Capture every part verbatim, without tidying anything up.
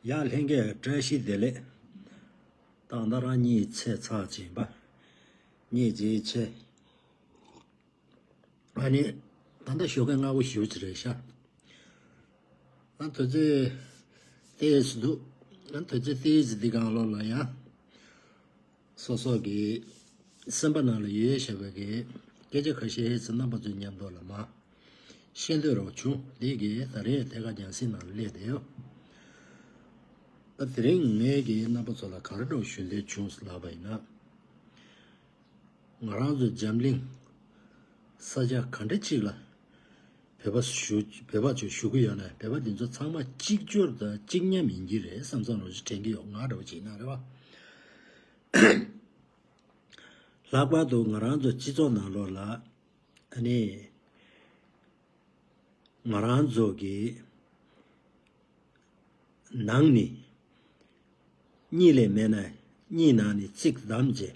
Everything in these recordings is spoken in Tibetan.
ཡ་ལྷན་རྒྱས་བཀྲ་ཤིས་བདེ་ལེགས། ད་ལྟ་རང་གཉིད་ཚད་ཚར་ཕྱིན་པ། གཉིད་ཅིག་ཆེ། ཨ་ནི། ད་ལྟ་ཞོགས་ཀས་སྔ་པོ་ཞེ་པོ་ཅིག་རེད་ཤག་ཨ་དུས་ཚོད་ཏོག་ཙམ་འདུག་ཨ་དུས་ཚོད་ཏོག་ཙམ་འདི་སྒང་ལོགས་ལ་ཡང་། སོ་སོ་གི་སེམས་པ་ནང་ལ་ཡོད་བཞག་པའི་གི་སྐད་ཆ་ཁ་ཤས་ཤིག་རྣམ་པ་ཚོའི་མཉམ་དུ་ལ་མ་བཤད་འདོད་རོགས་བྱུང་། འདི་གི་ད་རེས་ཐད་ཀར་རྒྱང་སྲིང་ནང་ལ་སླེབས་བསྡད་ཡོད། ད་དེ་རིང་ངས་གི་རྣམ་པ་ཚོ་ལ་ག་རེ་འདྲ་ཞུ་འདོད་བྱུང་ལབ་པ་ཡིན་ན། ང་རང་ཚོ་འཛམ་གླིང་ས་ཆ་ག་འདྲ་ཅིག་ལ་བོད་པ་བཞུགས་བོད་པ་ཚོ་བཞུགས་ཀྱི་ཡོད་ན། བོད་པ་འདི་ཚོ་ཚང་མ་གཅིག་གྱུར་དང་གཅིག་མཉམ་ཡིན་གྱི་རེད་བསམ་བསམ་རོགས་ཅིག་དྲན་གྱི་ཡོད། ང་འདྲ་བོ་ཅིག་ན་རེད་བ། ལྷག་པར་དུ་ང་རང་ཚོ་སྤྱི་ཚོགས་ནང་ལོགས་ལ་ཨ་ནི་ང་རང་ཚོ་གི་ནང་ནས་གཉིས་ལས་མེད་ན་གཉིས་ནང་ནས་གཅིག་བདམས་བྱས་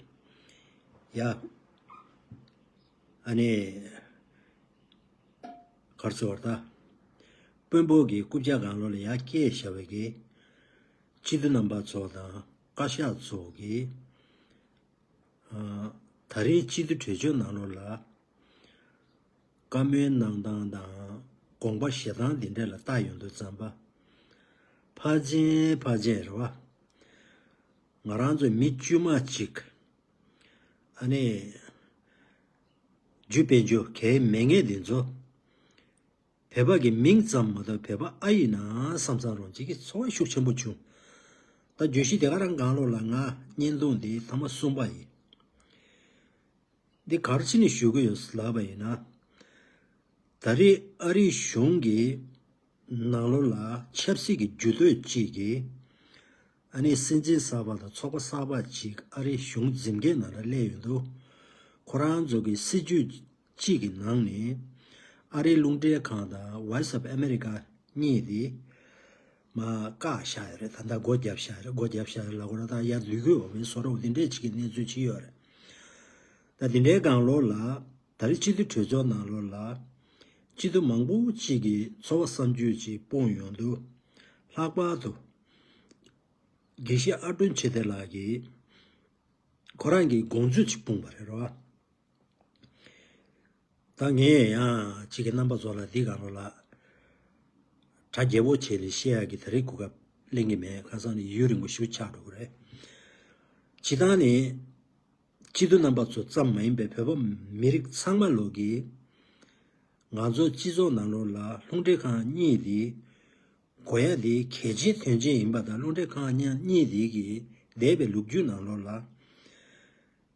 ཡ། ཨ་ནི་གར་སོང་བར་ད་དཔོན་པོ་གི་རྐུབ་བཀྱག་སྒང་ལོགས་ལ་ཡ་སྐད་བཞག་པའི་གི་སྤྱི་འཐུས་རྣམ་པ་ཚོ་དང་བཀའ་ཤག་ཚོ་གི་ཨ། ད་རེས་སྤྱི་འཐུས་གྲོས་ཆོད་ནང་ལོགས་ལ་བཀའ་མོལ་གནང་སྟངས་དང་དགོངས་པ་བཞེས་སྟངས་འདི་འདྲ་ལ་བལྟ་ཡོང་དུས་ཙམ་པ། ཕལ་ཆེར་ཕལ་ཆེར་རེད་བ། ང་རང་ཚོ་མི་དཀྱུས་མ་གཅིག་ཨ་ནི་རྒྱུ་སྤེལ་རྒྱུ་གལ་མེད་མཁན་འདི་ཚོ། བོད་པ་གི་མིང་ཙམ་མ་གཏོགས་བོད་པ་ཨ་ཡིན་ན་བསམ་བསམ་རོགས་ཅིག་གི་ཚོར་བ་ཤུགས་ཆེན་པོ་བྱུང་། ད་བརྗོད་གཞི་དེ་ག་རང་སྒང་ལོགས་ལ་ང་བརྙན་ཐུང་འདི་ཐེངས་མ་གསུམ་པ་ཡིན། འདི་ག་རེ་བྱས་ནས་ཞུ་གི་ཡོད་ལབ་པ་ཡིན་ན། ད་རེས་ཨ་རིའི་གཞུང་གི་ནང་ལོགས་ལ་ཆབ་སྲིད་ཀྱི་འགྱུར་ལྡོག་ཅིག་གིས། ཨ་ནི་སྲིད་འཛིན་གསར་པ་དང་ཚོགས་པ་གསར་པ་ཅིག་ཨ་རིའི་གཞུང་འཛིན་མཁན་ནང་ལ་སླེབས་ཡོང་དུས། ཁོ་རང་ཚོ་གི་སྲིད་ཇུས་གཅིག་གི་ནང་ནས་ཨ་རིའི་རླུང་འཕྲིན་ཁང་དང་Voice of America གཉིས་དེ་མར་བཀག་བཞག་ཡོད་རེད། ད་ལྟ་སྒོ་བརྒྱབ་བཞག་ཡོད་རེད། སྒོ་བརྒྱབ་བཞག་ཡོད་ལབ་དགོས་རེད། ད་ཡར་ལུས་དགོས་པ་མིན་བཟོ་འདྲ་བོ་དེ་འདྲས་ཅིག་གི་གནས་ཚུལ་ཅིག་ཡོད་རེད། ད་དེ་འདྲའི་སྒང་ལོགས་ལ་ད་རེས་སྤྱི་འཐུས་གྲོས་ཚོགས་ནང་ལོགས་ལ་སྤྱི་འཐུས་མང་པོ་ཅིག་གིས་ཚོར་བ་བསམ་ཚུལ་ཅིག་སྤུངས་ཡོང་དུས། ལྷག་པར་དུ་དགེ་བཤེས་ཨ་སྒྲོན་ཆོས་སྒྲོན་ལགས་ཀྱིས་ཁོ་རང་གི་དགོངས་ཚུལ་ཅིག་སྤུངས་པ་རེད་རོ། ད་ངས་ཡང་ཅིག་གི་རྣམ་པ་ཚོ་ལ་འདི་སྒང་ལོགས་ལ་གྲ་རྒྱས་པོ་བྱས་ནས་བཤད་ཡག་གི་ད་རེས་གོ་སྐབས་ལེན་གྱི་མེད། ཁ་སང་ནས་ཡུན་རིང་པོ་ཞིག་ཆགས་འགྲོ་གི་རེད། སྤྱིར་བཏང་ནས་སྤྱི་འཐུས་རྣམ་པ་ཚོ་ཙམ་མ་ཡིན་པའི་བོད་པ་མི་རིགས་ཚང་མ་ལོག་གིས་ང་ཚོ་སྤྱི་ཚོགས་ནང་ལོགས་ལ་རླུང་འཕྲིན་ཁང་གཉིས་དེ་དགོས་ཡ་དེ་གལ་ཆེ་དོན་ཆེ་ཡིན་པ་དང་། རླུང་འཕྲིན་ཁང་གཉིས་དེ་གིས་འདས་པའི་ལོ་རྒྱུས་ནང་ལོགས་ལ་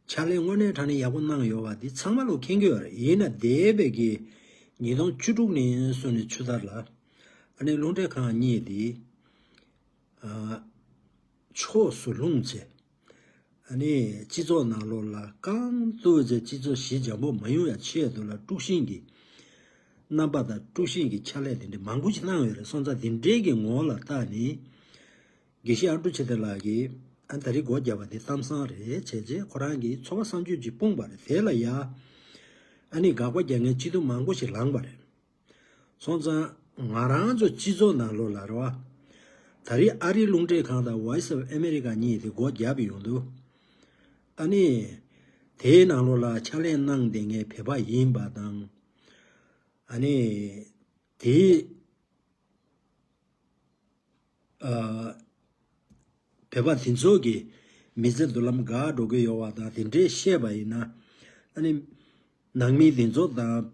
ཕྱག་ལས་དངོས་གནས་དྲང་གནས་ཡག་པོ་གནང་ཡོད་པ་འདི་ཚང་མ་ལོ་མཁྱེན་གྱི་ཡོད་རེད། ཡིན་ན་འདས་པའི་གི་ཉིས་སྟོང་བཅུ་དྲུག་ནས་བཟུང་ནས་ཆུ་ཐར་ལ་ཨ་ནི་རླུང་འཕྲིན་ཁང་གཉིས་དེ་ཨ་ཕྱོགས་སུ་ལྷུང་བྱས། ཨ་ནི་སྤྱི་ཚོགས་ནང་ལོགས་ལ་རྐང་བཙུགས་བྱས་སྤྱི་ཚོགས་ཞི་འཇམ་པོ་མ་ཡོང་ཡ་ཆེད་དུ་ལ་དཀྲུག་ཤིང་གི་རྣམ་པ་དང་དཀྲུག་ཤིང་གི་ཕྱག་ལས་དེ་འདྲ་མང་པོ་ཞིག་གནང་ཡོད་རེད། སོང་ཙང་དེ་འདྲའི་གི་ངོ་ལ་བལྟས་ནས། དགེ་བཤེས་ཨ་འབྲུག་ཆོས་སྒྲོན་ལགས་ཀྱིས་ཨ་ད་རེས་སྒོ་བརྒྱབ་པ་དེ་གཏམ་བཟང་རེད་བྱས་རྗེས་ཁོ་རང་གིས་ཚོར་བ་བསམ་ཚུལ་ཅིག་སྤུངས་པ་རེད། དེ་ལ་ཡ་ཨ་ནི་དགག་པ་རྒྱག་མཁན་སྤྱི་འཐུས་མང་པོ་ཞིག་ལངས་པ་རེད། སོང་ཙང་ང་རང་ཚོ་སྤྱི་ཚོགས་ནང་ལོགས་ལ་རེད་བ། ད་རེས་ཨ་རིའི་རླུང་འཕྲིན་ཁང་དང་Voice of America གཉིས་དེ་སྒོ་བརྒྱབ་ཡོང་དུས། ཨ་ནི་དེའི་ནང་ལོགས་ལ་ཕྱག་ལས་གནང་བསྡད་མཁན་བོད་པ་ཡིན་པ་དང་། ཨ་ནི་དེའི་ཨ་བོད་པ་དེ་ཚོ་གི་མི་ཚེ་མདུན་ལམ་འགག་འགྲོ་གི་ཡོད་པ་དང་དེ་འདྲས་བཤད་པ་ཡིན་ན། ཨ་ནི་ནང་མི་དེ་ཚོ་དང་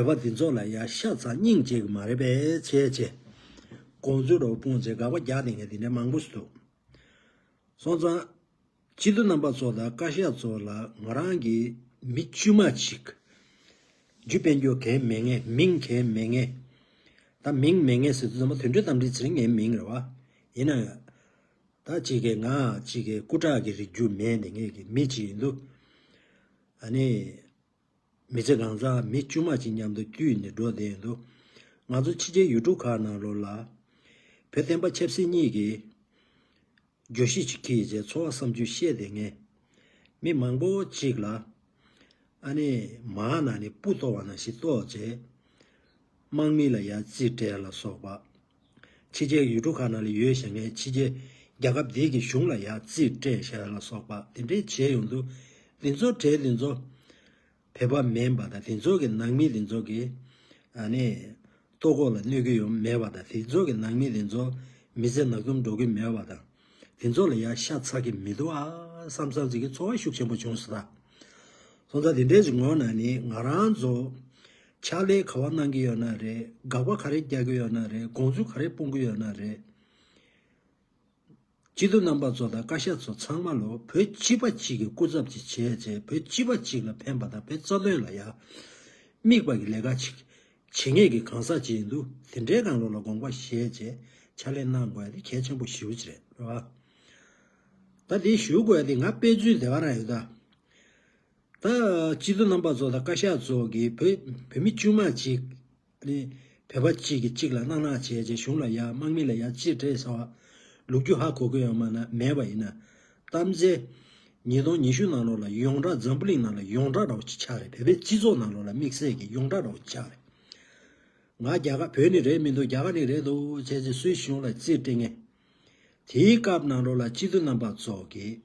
བོད་པ་དེ་ཚོ་ལ་ཡ་ཤ་ཚ་སྙིང་རྗེ་གི་མ་རེད་པས་བྱས་བྱས་དགོངས་ཚུལ་འདྲ་བོ་སྤུངས་བྱས་དགག་པ་རྒྱག་བསྡད་མཁན་དེ་འདྲས་མང་པོ་ཞིག་འདུག་སོང་ཙང་། སྤྱི་འཐུས་རྣམ་པ་ཚོ་དང་བཀའ་ཤག་ཚོ་ལ་ང་རང་གི་མི་དཀྱུས་མ་ཅིག་རྒྱུ་སྤེལ་རྒྱུ་གལ་མེད་མཁན། མིང་གལ་མེད་མཁན། ད་མིང་མེད་མཁན་ཟེར་དུས་ཙམ་པ་དོན་འགྲུབ་རྟ་མགྲིན་ཚེ་རིང་ངའི་མིང་རེད་བ། ཡིན་ན་ཡང་ད་ཅིག་གི་ང་ཅིག་གི་སྐུ་དྲག་གི་རིགས་རྒྱུ་མེད་ནས་ངེད་ཀྱི་མི་ཅིག་ཡིན་དུས། ཨ་ནི་མི་ཚེ་གང་ཚང་མི་དཀྱུས་མ་ཅིག་མཉམ་དུ་བསྡུས་ནས་འགྲོ་བསྡད་ཡོང་དུས། ང་ཚོ་ཕྱི་རྒྱལ་ཡུལ་གྲུ་ཁག་ནང་ལོགས་ལ་བོད་བསྟན་པ་ཆབ་སྲིད་གཉིས་ཀྱི་བརྗོད་གཞི་ཅིག་འཁྱེར་བྱས་ཚོར་བ་བསམ་ཚུལ་བཤད་བསྡད་མཁན་མི་མང་པོ་ཅིག་ལ། ཨ་ནི་མར་ནང་ནས་སྤུ་གཏོར་བ་ནང་བཞིན་གཏོར་བྱས། དམག་མི་ལ་ཡ་རྩིས་སྤྲད་ལ་སོགས་པ། ཕྱི་རྒྱལ་ཡུལ་གྲུ་ཁག་ནང་ལ་ཡོད་བཞག་མཁན་ཕྱི་རྒྱལ་རྒྱལ་ཁབ་འདི་གི་གཞུང་ལ་ཡང་རྩིས་སྤྲད་བཞག་ལ་སོགས་པ་དེ་འདྲའི་བྱས་ཡོང་དུས། འདི་ཚོ་གྲས་འདི་ཚོ་བོད་པ་མིན་པ་དང་། དེ་ཚོ་གི་ནང་མི་འདི་ཚོ་གི་ཨ་ནི་ལྟོ་གོས་ལ་གནོད་ཀྱི་ཡོད་མེད་པ་དང་། དེ་ཚོ་གི་ནང་མི་འདི་ཚོ་མི་ཚེ་ནག་འཛོམས་འགྲོ་གི་མེད་པ་དང་། དེ་ཚོ་ལ་ཡང་ཤ་ཚ་གི་མི་འདུག་ཨ་བསམ་བསམ་ཅིག་གི་ཚོར་བ་ཤུགས་ཆེན་པོ་བྱུང་སོང་ད། སོང་ཙང་དེ་འདྲའི་ངོས་ནས་ནི་ང་རང་ཚོ་ཕྱག་ལས་ག་བ་གནང་གི་ཡོད་ན་རེད། དགག་པ་ག་རེ་རྒྱག་གི་ཡོད་ན་རེད། དགོངས་ཚུལ་ག་རེ་སྤུང་གི་ཡོད་ན་རེད། སྤྱི་འཐུས་རྣམ་པ་ཚོ་དང་བཀའ་ཤག་ཚོ་ཚང་མ་ལོ་བོད་སྤྱི་པ་གཅིག་གི་སྐུ་ཚབ་ཅིག་བྱས་བྱས། བོད་སྤྱི་པ་གཅིག་ལ་ཕན་པ་དང་བོད་རྩ་དོན་ལ་ཡང་དམིགས་པ་གི་ལས་ཀ་ཅིག་བྱེད་མཁན་གྱི་གང་ཟག་ཅིག་ཡིན་དུས། དེ་འདྲའི་སྒང་ལོགས་ལ་དགོངས་པ་བཞེས་བྱས་ཕྱག་ལས་གནང་དགོས་ཡ་དེ་གལ་ཆེན་པོ་ཞེ་པོ་ཅིག་རེད། རེད་བ། ད་དེ་ཞུ་དགོས་ཡ་དེ་ང་དཔེ་མཚོན་དེ་ག་རང་ཡོད་ད། ད་སྤྱི་འཐུས་རྣམ་པ་ཚོ་དང་བཀའ་ཤག་ཚོ་གིས་བོད་བོད་མི་དཀྱུས་མ་གཅིག་ནི་བོད་པ་གཅིག་གིས་གཅིག་ལ་གནག་གནག་བྱས་རྗེས་གཞུང་ལ་ཡ་དམག་མི་ལ་ཡ་ཅི་སྤྲད་ཟེར་བ་ལོ་རྒྱུས་ཧ་གོ་གི་ཡོད་མ་ན་མེད་པ་ཡིན་ན། གཏམ་ཚེ་ཉིས་སྟོང་ཉི་ཤུ་ནང་ལོགས་ལ་ཡོངས་གྲགས་འཛམ་བུ་གླིང་ནང་ལ་ཡོངས་གྲགས་འདྲ་བོ་ཅིག་ཆགས་རེད། བོད་པའི་སྤྱི་ཚོགས་ནང་ལོགས་ལ་དམིགས་བསལ་གྱི་ཡོངས་གྲགས་འདྲ་བོ་ཅིག་ཆགས་རེད། ང་རྒྱ་གར་བོད་ནི་རེད་མི་འདུག་རྒྱ་གར་ནི་རེད་འདུག་བྱས་རྗེས་སུའི་གཞུང་ལ་རྩིས་སྤྲད་མཁན། དེའི་སྐབས་ནང་ལོགས་ལ་སྤྱི་འཐུས་རྣམ་པ་ཚོ་གིས་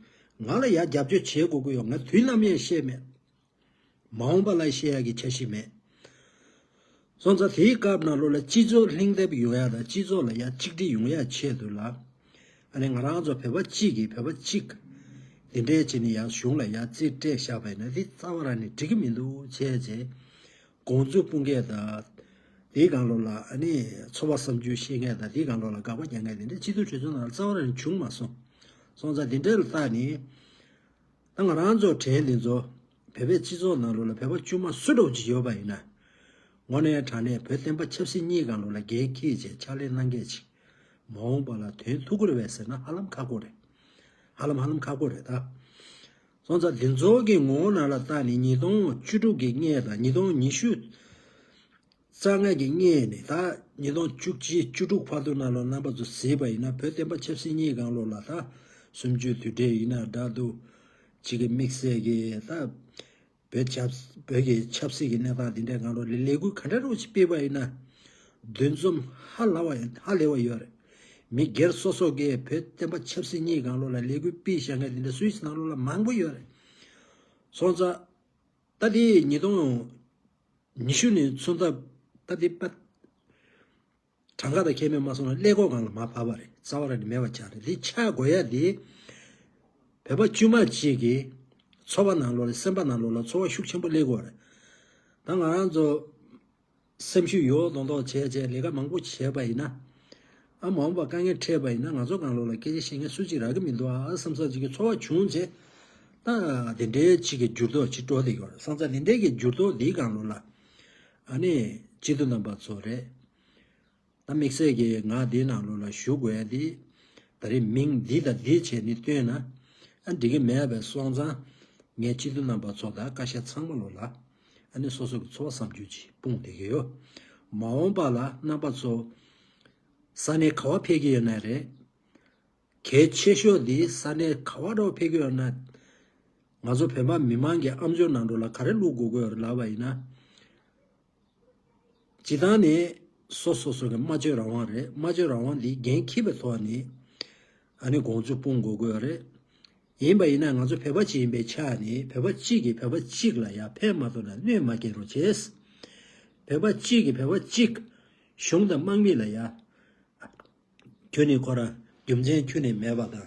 ང་ལ་ཡ་རྒྱབ་སྐྱོར་བྱེད་དགོས་ཀྱི་ཡོད། ང་དུས་ནམ་ཡང་བཤད་མེད། མ་འོངས་པ་ལ་བཤད་ཡག་གི་འཆར་གཞི་མེད། སོང་ཙང་དེའི་སྐབས་ནང་ལོགས་ལ་སྤྱི་ཚོགས་ལྷིང་འདེབས་ཡོང་ཡག་དང་། སྤྱི་ཚོགས་ལ་ཡ་གཅིག་སྒྲིལ་ཡོང་ཡག་ཆེད་དུ་ལ། ཨ་ནི་ང་རང་ཚོ་བོད་པ་གཅིག་གིས་བོད་པ་གཅིག་དེ་འདྲའི་བྱས་ནས་ཡ་གཞུང་ལ་ཡ་རྩིས་སྤྲད་བཞག་པ་ཡིན་ན་དེ་རྩ་བ་རང་ནས་འགྲིག་གི་མི་འདུག་བྱས་རྗེས། དགོངས་ཚུལ་སྤུངས་མཁན་དང་། དེའི་སྒང་ལོགས་ལ་ཨ་ནི་ཚོར་བ་བསམ་ཚུལ་བཤད་མཁན་དང་། དེའི་སྒང་ལོགས་ལ་དགག་པ་རྒྱག་མཁན་དེ་འདྲ་སྤྱི་འཐུས་གྲོས་ཚོགས་ནང་ལ་རྩ་བ་རང་བྱུང་མ་སོང་། སོང་ཙང་དེ་འདྲ་ལ་བལྟས་ནས། ད་ང་རང་ཚོ་གྲས་འདི་ཚོ་བོད་པའི་སྤྱི་ཚོགས་ནང་ལོགས་ལ་བོད་པ་དཀྱུས་མ་སུ་འདྲ་བོ་ཅིག་ཡོད་པ་ཡིན་ན། དངོས་གནས་དྲང་གནས་བོད་བསྟན་པ་ཆབ་སྲིད་གཉིས་སྒང་ལོགས་ལ་འགན་འཁྱེར་བྱས་ཕྱག་ལས་གནང་མཁན་ཅིག་མ་འོངས་པ་ལ་ཐོན་ཐུབ་ཀྱི་རེད་པས་ཟེར་ན་ཧ་ལམ་ཁག་པོ་རེད། ཧ་ལམ་ཧ་ལམ་ཁག་པོ་རེད་ད། སོང་ཙང་འདི་ཚོ་གི་ངོ་བོ་ནང་ལ་བལྟས་ནས་ཉིས་སྟོང་བཅུ་དྲུག་གི་སྔས་དང་ཉིས་སྟོང་ཉི་ཤུ་རྩ་ལྔ་གི་སྔས་ནས་ད་ཉིས་སྟོང་བཅུ་གཅིག་བཅུ་དྲུག་བར་དུ་ནང་ལ་རྣམ་པ་ཚོ་གཟིགས་པ་ཡིན་ན། བོད་བསྟན་པ་ཆབ་སྲིད་གཉིས་སྒང་ལོགས་ལ་ད་གསུམ་བཅུའི་དུས་དྲན་ཡིན་ན་འདྲ་འདུག་གཅིག་གི་དམིགས་བསལ་གྱི་ད་བོད་ཆབ་བོད་ཀྱི་ཆབ་སྲིད་ཀྱི་གནས་སྟངས་འདི་འདྲའི་སྒང་ལོགས་ལ་ལས་འགུལ་ག་འདྲ་རོགས་ཅིག་སྤེལ་བ་ཡིན་ན། འདུ་འཛོམས་ཧ་ལས་པ་ཧ་ལས་པ་ཡོད་རེད། མི་སྒེར་སོ་སོ་གིས་བོད་བསྟན་པ་ཆབ་སྲིད་གཉིས་སྒང་ལོགས་ལ་ལས་འགུལ་སྤེལ་བཞག་མཁན་དེ་འདྲ་སུད་སི་ནང་ལོགས་ལ་མང་པོ་ཡོད་རེད། སོང་ཙང་ད་དེ་ཉིས་སྟོང་ཉི་ཤུ་ནས་ཚུན་ད་ད་དེ་པ་གྲངས་ཀ་དང་ཁྱད་མེད་མ་སོང་ན་ཀླད་ཀོར་སྒང་ལ་མར་བབས་པ་རེད། རྩ་བ་རང་ནས་མེད་པ་ཆགས་རེད། དེ་ཆགས་དགོས་ཡ་དེ་བོད་པ་དཀྱུས་མ་གཅིག་གིས་ཚོར་བ་ནང་ལོགས་ལ་སེམས་པ་ནང་ལོགས་ལ་ཚོར་བ་ཤུགས་ཆེན་པོ་སླེབས་དགོས་རེད། ད་ང་རང་ཚོ་སེམས་ཤུགས་ཡོད་མདོག་མདོག་བྱས་བྱས་ལས་ཀ་མང་པོ་བྱས་པ་ཡིན་ན། ཨ་མ་འོངས་པ་དཀའ་ངལ་འཕྲད་པ་ཡིན་ན་ང་ཚོ་སྒང་ལོགས་ལ་སྐད་ཆ་བཤད་མཁན་སུ་གཅིག་རག་གི་མི་འདུག་ཨ་བསམ་བསམ་ཅིག་གི་ཚོར་བ་བྱུང་བྱས། ད་དེ་འདྲའི་ཅིག་གི་འགྱུར་ལྡོག་ཅིག་འགྲོ་བསྡད་ཡོད་རེད། སོང་ཙང་དེ་འདྲའི་གི་འགྱུར་ལྡོག་འདིའི་སྒང་ལོགས་ལ་ཨ་ནི་སྤྱི་འཐུས་རྣམ་པ་ཚོ་རེད། ད་དམིགས་བསལ་གྱིས་ང་འདིའི་ནང་ལོགས་ལ་ཞུ་དགོས་ཡ་འདི། ད་རེས་མིང་འདི་དང་འདི་བྱས་ནས་བཏོན་ན་ཨ་འགྲིག་གི་མེད་པས། སོང་ཙང་ངས་སྤྱི་འཐུས་རྣམ་པ་ཚོ་དང་བཀའ་ཤག་ཚང་མ་ལོགས་ལ་ཨ་ནི་སོ་སོ་གི་ཚོར་བ་བསམ་ཚུལ་ཅིག་སྤུངས་བསྡད་ཀྱི་ཡོད། མ་འོངས་པ་ལ་རྣམ་པ་ཚོ་ས་གནས་ག་བ་ཕེབས་ཀྱི་ཡོད་ན་རེད། གལ་ཆེ་ཤོས་འདི་ས་གནས་ག་བ་འདྲ་བོ་ཕེབས་ཀྱི་ཡོད་ན། ང་ཚོ་བོད་པ་མི་མང་གི་ཨམ་ཅོག་ནང་ལོགས་ལ་ག་རེ་བླུག་དགོས་ཀྱི་ཡོད་རེད་ལབ་པ་ཡིན་ན། སྤྱིར་བཏང་ནས་སོ་སོ་སོ་གི་སྨྲ་བརྗོད་རང་དབང་རེད། སྨྲ་བརྗོད་རང་དབང་འདི་འགན་འཁྱེར་བའི་ཐོག་ནས་ཨ་ནི་དགོངས་ཚུལ་སྤུངས་དགོས་ཀྱི་ཡོད་རེད། ཡིན་པ་ཡིན་ན་ང་ཚོ་བོད་པ་གཅིག་ཡིན་པའི་ཆ་ནས་བོད་པ་གཅིག་གིས་བོད་པ་གཅིག་ལ་ཡ་ཕན་མ་ཐོགས་ན་གནོད་མ་སྐྱེལ་རོགས་བྱས། བོད་པ་གཅིག་གིས་བོད་པ་གཅིག་གཞུང་དང་དམག་མི་ལ་ཡ་ཁྱོད་ནི་ཁོ་རང་རྒྱུ་མཚན་ཁྱོན་ནས་མེད་པ་དང་།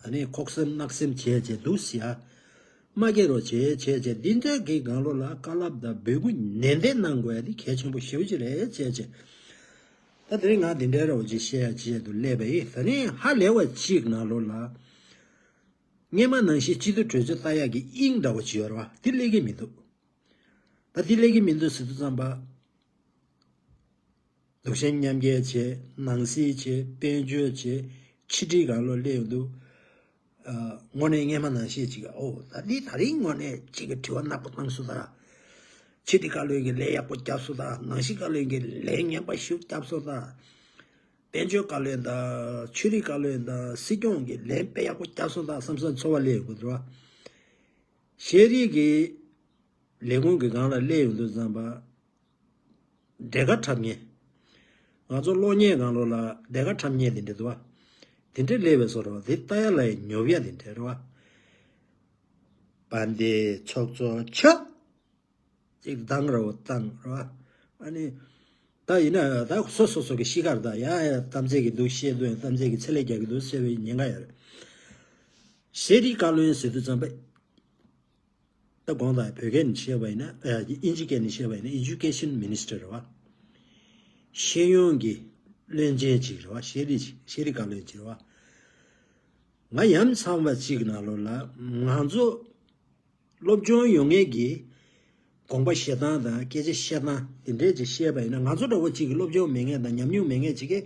ཨ་ནི་ཁོག་སེམས་གནག་སེམས་བྱས་བྱས་འདུག་ཟེར་ཡ། མ་སྐྱེལ་རོགས་བྱས་བྱས་བྱས་འདི་འདྲ་གི་སྒང་ལོགས་ལ་བཀའ་སློབ་དང་འབོད་སྐུལ་ནན་ཏན་གནང་དགོས་ཡ་འདི་གལ་ཆེན་པོ་ཞེ་པོ་ཅིག་རེད་བྱས་བྱས། ད་དེ་རིང་ང་འདི་འདྲའི་རོགས་ཅིག་བཤད་ཡ་ཆེད་དུ་སླེབས་པ་ཡིན། ད་ནི་ཧ་ལས་པ་གཅིག་ནང་ལོགས་ལ་སྔས་མ་ནང་བཞིན་སྤྱི་འཐུས་གྲོས་ཚོགས་ལྟ་ཡག་གི་དབྱིངས་འདྲ་བོ་ཅིག་ཡོད་རེད་བ། དེ་སླེབས་ཀྱི་མི་འདུག་ད་དེ་སླེབས་ཀྱི་མི་འདུག་ཟེར་དུས་ཙམ་པ། སྡུག་ཅག་མཉམ་སྐྱེལ་བྱས། ནང་སྲིད་བྱས། དཔལ་འབྱོར་བྱས། ཕྱི་དྲིལ་སྒང་ལོགས་སླེབས་ཡོང་དུས། ཨ། དངོས་གནས་སྔས་མ་ནང་བཞིན་ཅིག་ཨོ་ད་འདི་ད་རིང་དངོས་གནས་ཅིག་གི་དྲི་བ་ནག་པོ་བཏང་སོང་ད། ཕྱི་དྲིལ་བཀའ་བློན་གྱིས་ལན་ཡག་པོ་བརྒྱབ་སོང་ད། ནང་སྲིད་བཀའ་བློན་གྱིས་ལན་ངན་པ་ཞིག་བརྒྱབ་སོང་ད། དཔལ་འབྱོར་བཀའ་བློན་དང་ཆོས་རིག་བཀའ་བློན་དང་སྲིད་སྐྱོང་གིས་ལན་དཔེ་ཡག་པོ་བརྒྱབ་སོང་ད་བསམ་བསམ་ཚོར་བ་སླེབས་ཡོང་གི་འདུག་བ། ཤེས་རིག་གི་ལས་ཁུངས་ཀྱི་སྒང་ལ་སླེབས་ཡོང་དུས་ཙམ་པ། འབྲེལ་དཀར་འཁྲབ་མཁན། ང་ཚོ་གློག་བརྙན་སྒང་ལོགས་ལ་དེ་ག་ཁྲམ་བརྙན་དེ་འདྲ་འདུག་བ། དེ་འདྲ་སླེབས་པའི་བཟོ་འདྲ་བ། དེ་ལྟ་ཡ་ལ་ཡང་ཉོབ་ཡ་དེ་འདྲ་རེད་བ། བན་དེ་ཚོགས་གཙོ་ཆགས། ཅིག་དང་ར་བ་དང་ར་བ། ཨ་ནི། ད་ཡིན་ན་ད་སོ་སོ་སོ་གི་གཤིས་ཀར་ད་ཡ་ཡ་གཏམ་ཚད་ཀྱི་འདུག་བཤད་འདུག་ཡང་གཏམ་ཚད་ཀྱི་ཚད་ལས་རྒྱག་གི་འདུག་ཟེར་བའི་ཉེན་ཁ་ཡོད་རེད། ཤེས་རིག་བཀའ་བློན་ཟེར་དུས་ཙམ་པ། ད་དགོངས་དག་བོད་སྐད་ནས་བཤད་པ་ཡིན་ན་ཨ་དབྱིན་ཇི་སྐད་ནས་བཤད་པ་ཡིན་ན་Education Minister རེད་བ། ཤེས་ཡོན་གྱི་བློན་ཆེན་ཅིག་རེད་བ། ཤེས་རིག་ཅིག་ཤེས་རིག་བཀའ་བློན་ཅིག་རེད་བ། ང་ཡ་མཚན་པ་ཅིག་ནང་ལོགས་ལ་ང་ཚོ་སློབ་སྦྱོང་ཡོད་མཁན་གྱི་དགོངས་པ་བཞེས་སྟངས་དང་སྐད་ཆ་བཤད་སྟངས་དེ་འདྲས་ཅིག་བཤད་པ་ཡིན་ན། ང་ཚོ་འདྲ་བོ་ཅིག་གི་སློབ་སྦྱོང་མེད་མཁན་དང་ཉམས་མྱོང་མེད་མཁན་ཅིག་གིས་